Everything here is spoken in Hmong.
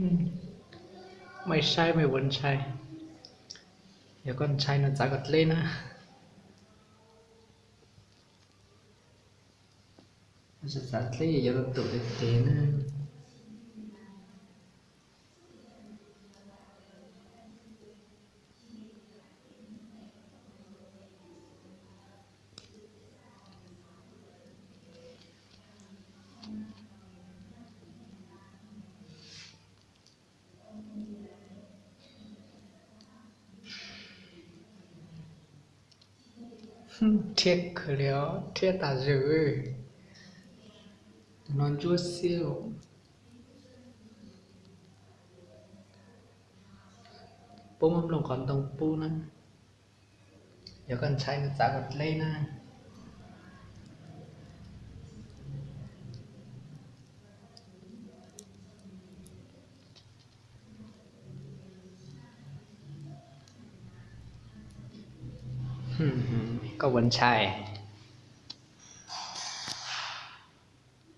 Mej saib mej puas ntshai? Yog koj ntshai no txav koj dleb na. Txav dleb yuav luag tus tes na. Rhiab kawg li os, rhiab tas zog. Tus no ntsuab xiab. Pub maj nplooj qhov ntoo pub na. Yog koj ntshai no txav koj dleb na. Koj puas ntshai?